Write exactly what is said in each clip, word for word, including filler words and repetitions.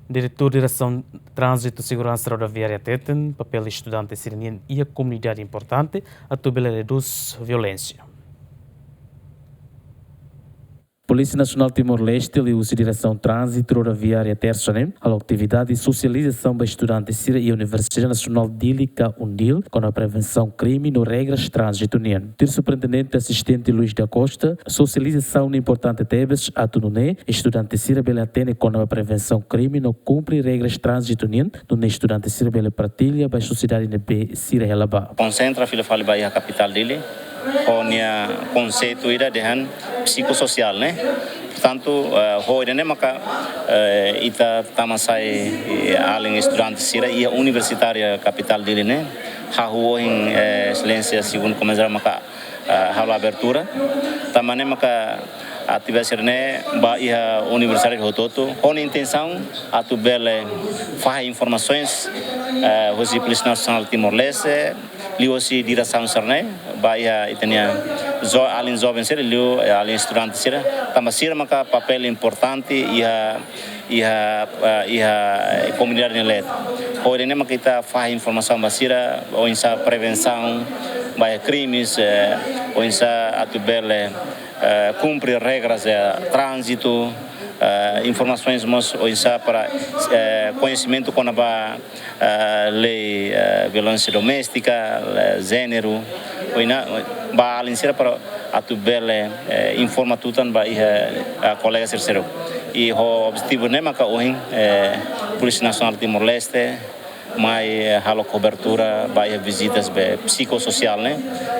Diretór Diresaun Tránzitu Seguransa Rodoviária hateten, papél estudante sira-nian iha komunidade importante atu bele redús violénsia. Polísia Nasionál Timor-Leste, liuhusi Diresaun Tránzitu Rodoviária, tersa ne'e halo atividade sosializasaun ba estudante sira iha Universidade Nasionál Dili ka UNDIL, kona-ba prevensaun krime no regras tránzitu nian. Tuir Superintendente Asistente Luís da Costa, sosializasaun ne'e importante tebes atu nune'e estudante sira bele hatene kona-ba prevensaun krime no kumpre regras tránzitu nian, nune'e estudante sira bele partilla ba sosiedade ne'ebé sira hela ba. Konsentra fila fali ba iha kapitál Dili, ho nia konseitu ida dehan psikososiál ne'e. Portantu, eh, ho ida-ne'e maka, eh, ita tama sai, eh, alin estudante sira iha universitária kapitál Dili ne'e hahú ohin, eh, Exelénsia Segundu Komandu Jerál maka, eh, halo abertura. Tanba ne'e maka atividade sira-ne'e ba iha universitáriu hotu-hotu. Ho nia intensaun atu bele fahe informasoens, eh, husi Polísia Nasionál Timor-Leste, liuhusi diresaun sira-ne'e, ba iha ita-nia jo-, alin joven sira, liu, eh, alin estudante sira. Tanba sira maka papél importante iha, iha, eh, iha komunidade nia leet. Ho ida-ne'e maka ita fahe informasaun ba sira, oinsá prevensaun ba iha krimes, eh, oinsá atu bele, eh, kumpre regras, eh, tránzitu, eh, informasoens mós oinsá para, eh, koñesimentu kona-ba, eh, lei, eh, violénsia doméstika, lei jéneru, oinsá, ba alin sira para atu bele, eh, informa tutan ba iha, eh, kolega sira seluk. I ho objetivu ne'e maka ohin, eh, Polísia Nasionál Timor-Leste mai, eh, halo kobertura ba iha vizitas be psikososiál ne'e,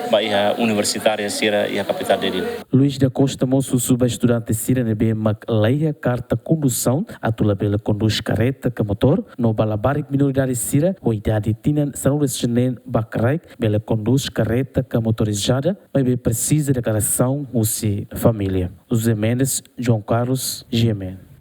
ba iha universitária sira iha kapitál Dili. Luís da Costa mós husu ba estudante sira ne'ebé mak laiha karta kondusaun atu labele kondús karreta ka motór, no ba labarik minoridade sira ho idade tinan sanulu-resin-neen ba kraik bele kondús karreta ka motorizada, maibé presiza deklarasaun husi família. José Mendes, João Carlos, G M N.